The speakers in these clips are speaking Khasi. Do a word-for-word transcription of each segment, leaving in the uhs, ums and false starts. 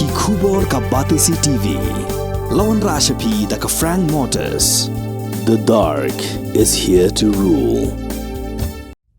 Ki khubor ka Batesi T V. La wanrah sha phi da ka Frank Motors. The dark is here to rule.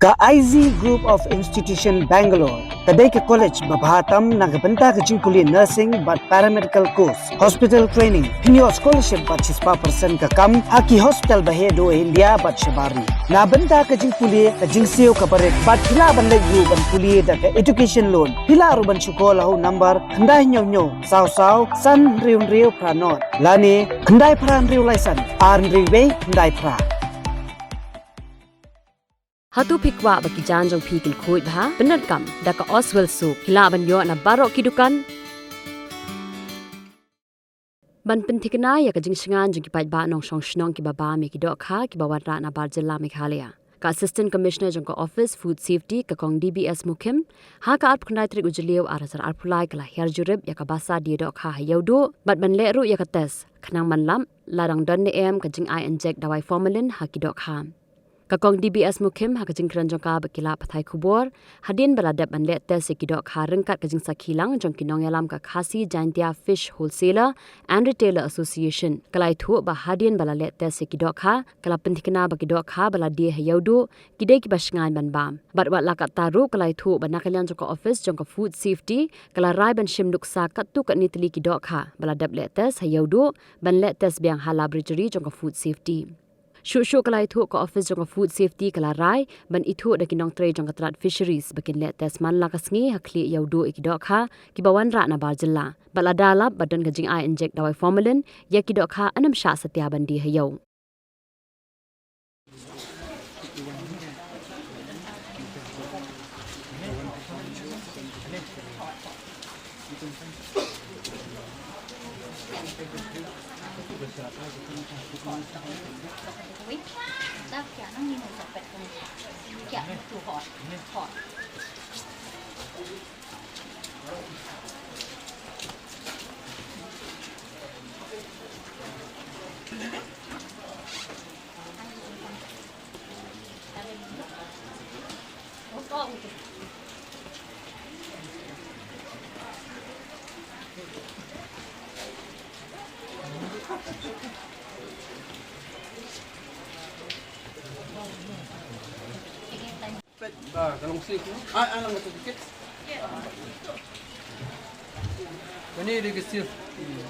Ka I Z Group of Institution Bangalore ka dei ka college ba bha tam na ka bynta ka jingpule nursing bad paramedical course, hospital training, pynïoh scholarship bad shispah percent ka kam ha ki hospital ba heh duh ha India bad shabar ri. Na bynta ka jingpule, ka jingsiew kaba rit bad phi lah ban leit ruh ban pule da ka education loan. Phi lah ruh ban shu call ha u number khyndai hynñiew hynñiew saw saw san hynriew hynriew phra nod lane khyndai phra hynriew lai san ar hynriew wei khyndai phra. Hato phi kwah ba ki jaiñ jong phi kin khuid bha? Pyndonkam da ka Oswell Soap. Phi lah ban ïoh na baroh ki dukan. Ban pynthikna ïa ka jingshngaiñ jong ki paidbah nongshong shnong kiba bam ïa ki dohkha kiba wanrah nabar jylla Meghalaya, ka Assistant Commissioner jong ka Office Food Safety, ka Kong D B S Mukhim, ha ka arphew khyndai tarik u Jylliew ar hajar arphew lai ka la hiar jurip ïa ka basa die dohkha ha Ïewduh bad ban leh ruh ïa ka test khnang ban lap la dang don ne em ka jingai injek dawai formalin ha ki dohkha. Ka Kong D B S Mukhim ha ka jingkren jong ka ba ki lad pathai khubor, hadien ba la dep ban leh test ïa ki dohkha ryngkat ka jingsakhi lang jong ki nongïalam ka Khasi Jaintia Fish Wholesaler and Retailer Association, ka la ïathuh ba hadien ba la leh test ïa ki dohkha, ka la pynthikna ba ki dohkha ba la die ha Ïewduh ki dei kiba shngaiñ ban bam. Bad wat la katta ruh ka la ïathuh ba na ka liang jong ka office jong ka Food Safety ka la rai ban shim nuksa katto katne tylli ki dohkha ba la dep leh test ha Ïewduh ban leh test biang ha laboratory jong ka Food Safety. Shuh shuh ka la ïathuh ka office jong ka Food Safety ka la rai ban ithuh da ki nongtrei jong ka tnat Fisheries ba kin leh test man la ka sngi ha khlieh Ïewduh ïa ki dohkha kiba wanrah nabar jylla. Bad lada lap ba don ka jingai injek dawai formalin, ïa ki dohkha ym shah satia ban die ha Ïew. Ba, ka long safe, no? Ah, ah, long safe. Kane dei ka safe.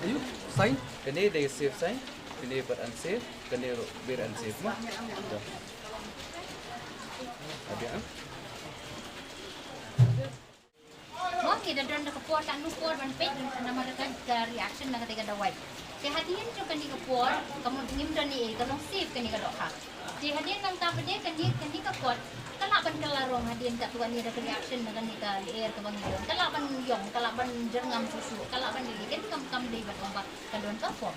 Ayu, sign. Kane dei ka safe sign. Kane pat unsafe. Kane ruh ber unsafe, no? Ade, ah. Mo, ki da don da ka por, katno por ban peit, namar ka, ka reaction na kata ka dawai. Te hadien jong kane ka por, ka mut ngim don ei, ka long safe kane ka dohkha. Te hadien nangta pat de kane, kane ka kot ka lah ban kylla rong hadien katto katne da ka reaction na kane ka lyer kaba ngi don. Ka lah ban ïong, ka lah ban jyrngam shuh shuh, ka lah ban ïeng, ken kam kam dei ban ong ba ka don ka form.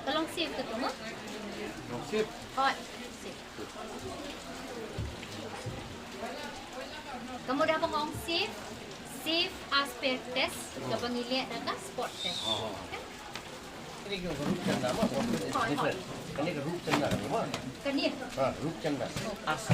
Ka long safe ka tu, ma? Long safe. Hooid, safe. Ka mut haba nga ong safe, safe as per test, kaba ngi leh da ka spot test. Oh. Okay? Kane ka rup channa, ma? Hooid, hooid. Kane ka rup channa, ma? Kane? Ha, rup channa. Oh. As.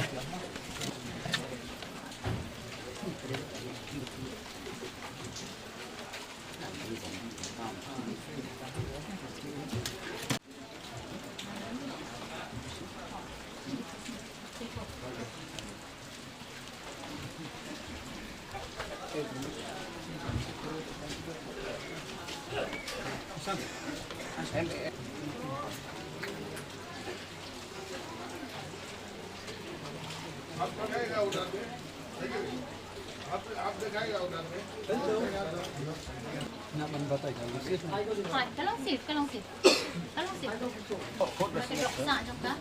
Hooid, ka long safe, ka long safe. Ka long safe. Ka dok sa jong ka.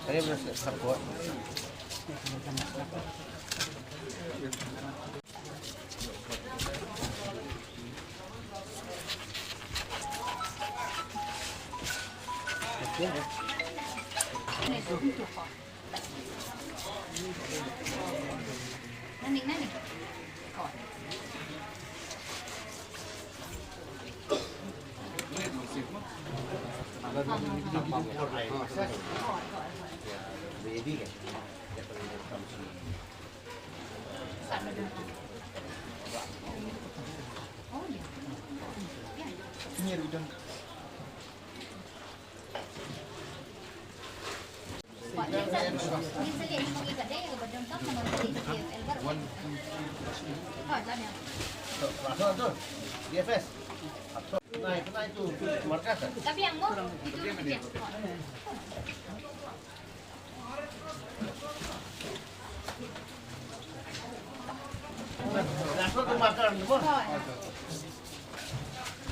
Tapi yang mau itu aja.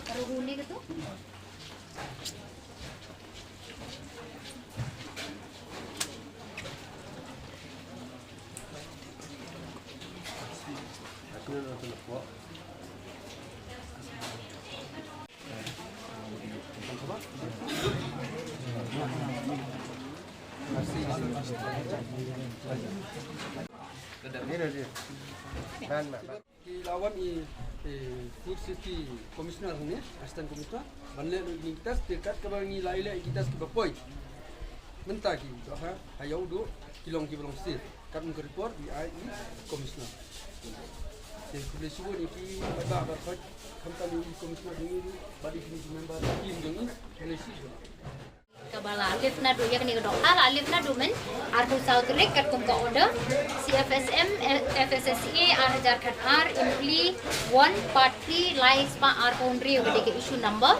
Baru huni ke tu? Ki la wan i, i Food Safety Commissioner hangne, Assistant Commissioner, ban leh lut ïa ki test, te kat kaba ngi la ïaleh ïa ki test kiba poi. Mynta ki dohkha ha ïew duh ki long kiba long safe. Kat kum ka report ba ai i Commissioner. Te khublei shibun ïa ki paidbah ba poi, khamtam ïa i Commissioner jong ngi ruh bad ïa ki member team jong ngi, khublei shibun. Kaba la lift naduh ïa kane ka dohkha, la lift naduh mynta arphew saw tarik katkum ka order C F S M, F S S A ar hajar khatar, Impli one, part three, lai spah arphew hynriew, ka dei ka issue number.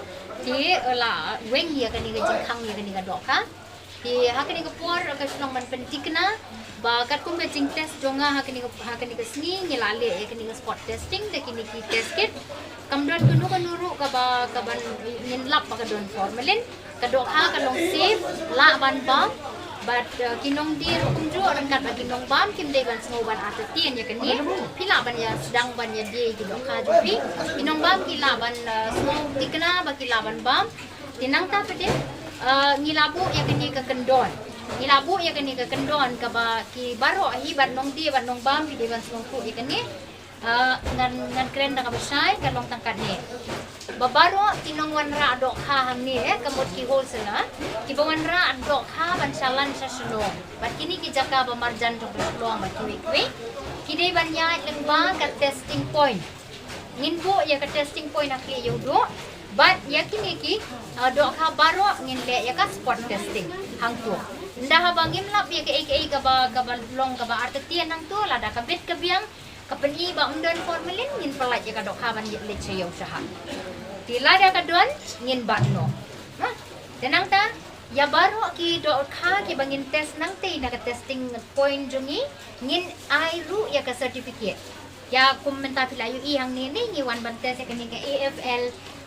Te, eh, la weng ïa kane ka jingkhang ïa kane ka dohkha. Te ha kane ka por ka shu long ban pynthikna ba katkum ka jingtest jong nga ha kane ka, ha kane ka sngi ngi la leh ïa kane ka spot testing da kine ki test kit. Kam don kano kano ruh kaba, kaban ngin lap ba ka don formalin. Ka dohkha ka long safe, lah ban bam. Bad, uh, ki nongdie ruh kumjuh, ryngkat bad ki nongbam kim dei ban sngew ban artatien ïa kane. Phi lah ban ïa sdang ban ïa die ki dohkha jong phi. Ki nongbam ki lah ban, uh, sngew thikna ba ki lah ban bam. Te nangta pat de, uh, ngi la buh ïa kane ka kyndon. Ngi la buh ïa kane ka kyndon kaba ki baroh hi bad nongdie bad nongbam ki dei ban sngewthuh ïa kane. Ah, ngan, ngan kren da kaba shai, ka long tang katne. Ba baroh ki nongwanrah dohkha hangne, eh, ka mut ki wholesaler, kiba wanrah dohkha ban shalan sha Shillong bad kine ki jaka ba marjan jong ka Shillong bad kiwei kiwei, ki dei ban ïaid lyngba ka testing point. Ngin buh ïa ka testing point ha Khlieh Ïewduh bad ïa kine ki, ah, dohkha baroh ngin leh ïa ka spot testing hangto. Ynda haba ngim lap ïa kaei kaei kaba, kaba long kaba artatien hangto, lada ka bit ka biang, ka pyni ba ym don formalin, ngin pyllait ïa ka dohkha ban leit sha ïew sha hat. Te lada ka don, ngin bat noh. Ha? Te nangta, ïa baroh ki dohkha kiba ngin test nangtei na ka testing point jong ngi, ngin ai ruh ïa ka certificate. Ïa kum mynta phi la ïohi hangne ne ngi wan ban test ïa kane ka A F L,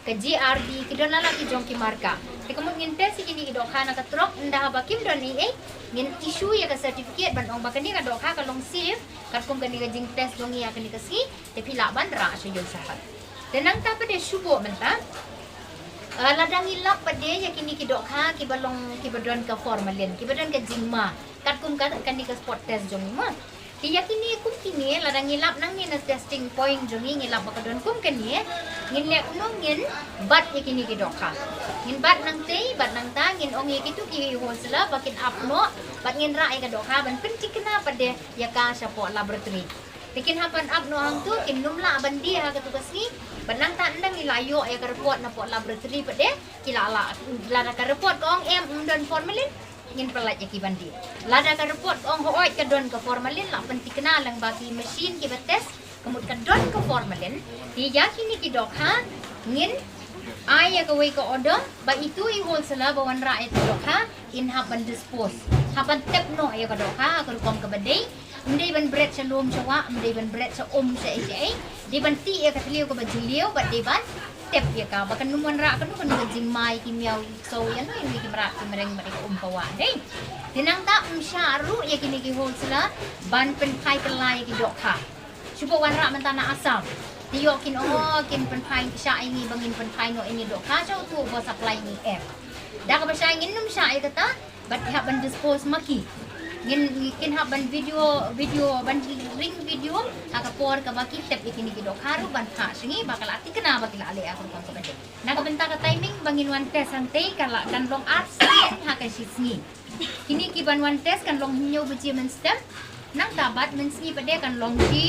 ka G R B, ki don la la ki jong ki marka. Te ka mut ngin test ïa kine ki dohkha na ka trok, ynda haba kim don ei ei, ngin issue ïa ka certificate ban ong ba kane ka dohkha ka long safe, katkum kane ka jingtest jong ngi ha kane ka sngi, te phi lah ban rah sha ïew sha hat. Te nangta pat de shu buh mynta, ah, lada ngi lap pat de ïa kine ki dohkha kiba long kiba don ka formalin, kiba don ka jingma, katkum ka, kane ka spot test jong ngi mo. Te ïa kine kum kine, lada ngi lap nangne na testing point jong ngi, ngi lap ba ka don kum kane, ngin leh kumno, ngin bat ïa kine ki dohkha. Ngin bat nangtei, bat nangta, ngin ong ïa kito ki wholesaler ba kin ap noh, bad ngin rah ïa ka dohkha ban pynthikna pat de ïa ka shapoh laboratory. Te kin hap ban ap noh hangto, kin nym lah ban die ha kato ka sngi, bad nangta ynda ngi la ïoh ïa ka report napoh laboratory pat de, ki la lah, lada ka report ka ong em, ym don formalin, ngin pyllait ïa ki ban die. Lada ka report ka ong hooid ka don ka formalin, la pynthikna lyngba ki machine kiba test, ka mut ka don ka formalin, te ïa kine ki dohkha ngin ai ïa kawei ka order ba ito i wholesaler ba wanrah ïa ka dohkha in hap ban dispose, hap ban tep noh ïa ka dohkha ha ka rukom kaba dei. Ym dei ban bret sha lum sha wah, ym dei ban bret sha um sha ei sha ei. Dei ban tih ïa ka thliew kaba jylliew bad dei ban tep ïa ka ba kan nym wanrah kano kano ka jingma ïa ki miaw, ki ksew, ïa no ïa no, ïa ki mrad ki mreng bad ïa ka um ka wah, dei. Te nangta ym shah ruh ïa kine ki wholesaler ban pynphai kylla ïa ki dohkha. Shu buh wanrah mynta na Assam. Te ïoh kin ong, oh, kin pynphai shah ïa ngi ba ngin pynphai noh ïa ine i dohkha sha uto uba supply ïa ngi, em. Da kaba shai ngin nym shah ïa kata, bad ki hap ban dispose ma ki. Ngin, ngin kin hap ban video, video, ban ring video ha ka por kaba ki tep ïa kine ki dohkha ruh ban phah sha ngi ba ka la thikna ba ki la leh ha ka rukom kaba dei. Na ka bynta ka timing ba ngin wan test hangtei ka la kan long ar sien ha ka shi sngi. Kine ki ban wan test kan long hynñiew baje mynstep, nangta bad mynsngi pat de kan long shi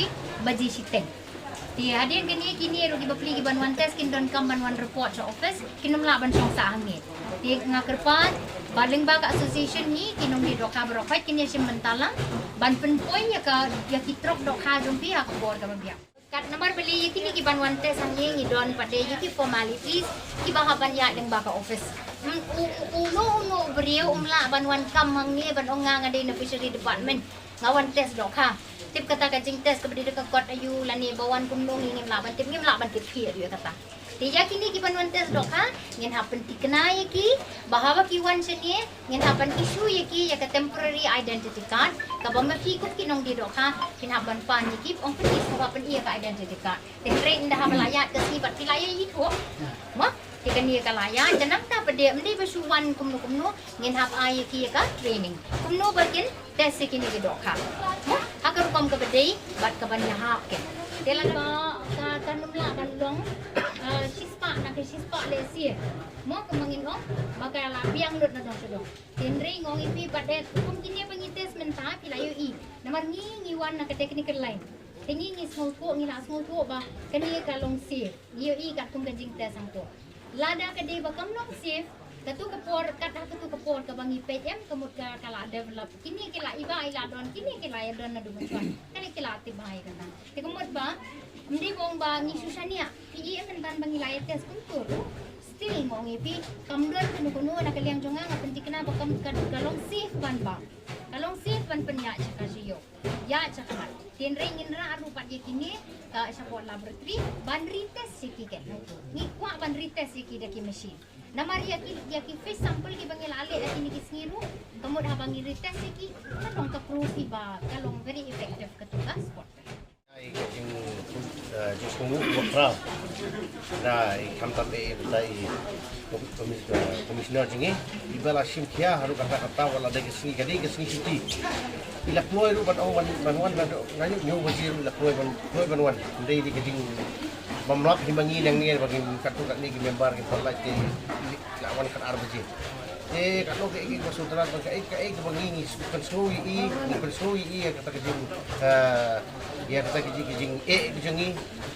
baje shiteng. Te hadien kane kine ruh ki bapli ki ban wan test kin donkam ban wan report sha office, kin ym lah ban shong sah hangne. Te nga kyrpad ba lyngba ka association ngi ki nongdie dohkha baroh khoit kin ïashim bynta lang ban pynpoi ïa ka, ïa ki trok dohkha jong phi ha ka por kaba biang. Kat namar balei ïa kine ki ban wan test hangne ngi don pat de ïa ki formalities kiba hap ban ïaid lyngba ka office. Mm, u, u, uno uno u briew um lah ban wan kam hangne ban ong nga nga dei na fishery department, nga wan test dohkha. Tip kata ka jingtest kaba dei da ka kot aïu lane ba wan kumno ngi ngim lah ban tip, ngim lah ban tip khia ïa kata. Te ïa kine ki ban wan test dohkha ngin hap pynthikna ïa ki ba haba ki wan shane ngin hap ban issue ïa ki ïa ka temporary identity card kaba ma phi kum ki nongdie dohkha phin hap ban pan ïa ki, ong phi sngewbha pyni ïa ka identity card. Te hynrei ynda haba la ïaid ka sngi pat phi la ïohi thuh. Mo? Te kane ka la ïaid, te nangta pat de ym dei ba shu wan kumno kumno, ngin hap ai ïa ki ïa ka training kumno ba kin test ïa kine ki dohkha. Mo? Ha ka rukom kaba dei bad ka ban ïahap ki. Te lada ka, kan ym lah ban long, ah, shispah na ka shispah lehse. Mo, kumba ngin ong ba ka la biang lut na dong sha dong. Te hynrei nga ong ïa phi pat de kum kine ba ngi test mynta phi la ïohi. Namar ngi, ngi wan na ka technical line. Te ngi, ngi sngewthuh, ngi la sngewthuh ba kane ka long safe. Ngi ïohi katkum ka jingtest hangto. Lada ka dei ba kam long safe, kato ka por, kat ha kato ka por kaba ngi peit em, ka mut ka, ka la develop. Kine ki la, iba i la don, kine ki la ïa don naduh mynshwa. Kane ki la tip bha ïa kata. Te ka mut ba ym dei ba ong ba ngi shu shaniah. Phi i em, mynta ba ngi la ïa test kumto ruh, still nga ong ïa phi, kam don kano kano na ka liang jong nga, nga pynthikna ba kam, ka, ka long safe ban bam. Ka long safe ban pynïaid sha ka sha ïew, ïaid sha khmat. Te hynrei ngin rah ruh pat ïa kine ka shapoh laboratory ban retest ïa ki, kan. Ngi kwah ban retest ïa ki da ki machine. Namar ïa ki, ïa ki fish sample kiba ngi la leh ha kine ki sngi ruh, ka mut haba ngi retest ïa ki, ka long ka proof hi ba ka long very effective kato ka spot. Ai ka jing, eh, jingsngewnguh ba khraw. Da i khamtam eh, da i kom-, komis-, eh, commissioner jong ngi, iba la shim khia haduh katta katta, wat la dei ka sngi, ka dei ka sngi shuti. I la kloi ruh ban ong ban, ban wan, naduh hynñiew baje ruh i la kloi ban, kloi ban wan. Dei, dei ka jing bym lap hi ma ngi nangne ba ngin katto katne ki member ngin pynlait te la wan kat ar baje. Te katno kaei kaei ba shu thrang, kaei kaei kaba ngi, ngi pynsngew ïa i, ngi pynsngew ïa i ïa kata ka jing, eh, ïa kata ka jing, ka jingeh ka jong ngi,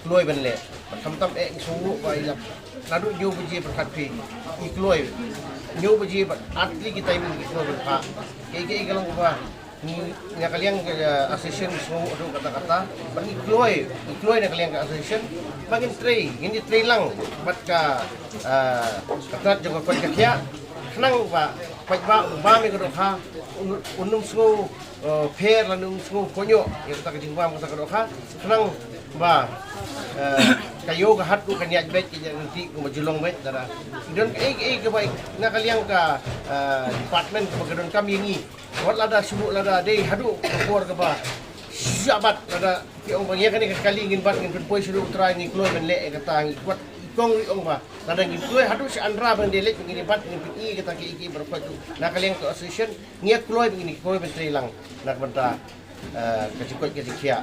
kloi ban leh. Bad khamtam eh ngi sngewnguh ba i la, naduh hynñiew baje pyrkhat phi, i kloi. Hynñiew baje bad ar tylli ki timing i kloi ban phah. Kaei kaei ka long kaba ngi, na ka liang ka, eh, association ngi sngewnguh haduh katta katta. Bad ngi kloi, ngi kloi na ka liang ka association ba ngin trei, ngin ïa trei lang bad ka, eh, ka tnat jong ka koit ka khiah. Khnang ba paidbah uba bam ïa ka dohkha un, un ym sngew, eh, pher lane un ym sngew kohnguh ïa kata ka jingbam kata ka dohkha. Khnang ba, eh, ka ïew ka hat ruh kan ïaid beit, kan ïaid ryntih kumba ju long beit. Lada don kaei kaei kaba na ka liang ka, eh, department kaba ka donkam ïa ngi, wat lada shu, lada dei haduh ka por kaba shisha bad lada ki ong ba ïa kane ka kali ngin bat, ngin pynpoi sha U Trai, ngi kloi ban leh ïa kata, ngi kwah, i kong ruh i ong ba lada ngin kloi haduh sha Andra ban dei leit ngin ïa bat, ngin pyni ïa kata kiei kiei baroh khoit ruh. Na ka liang ka association ngi ïa kloi, ngin ïa kloi ban trei lang na ka bynta, eh, ka jingkoit ka jingkhiah.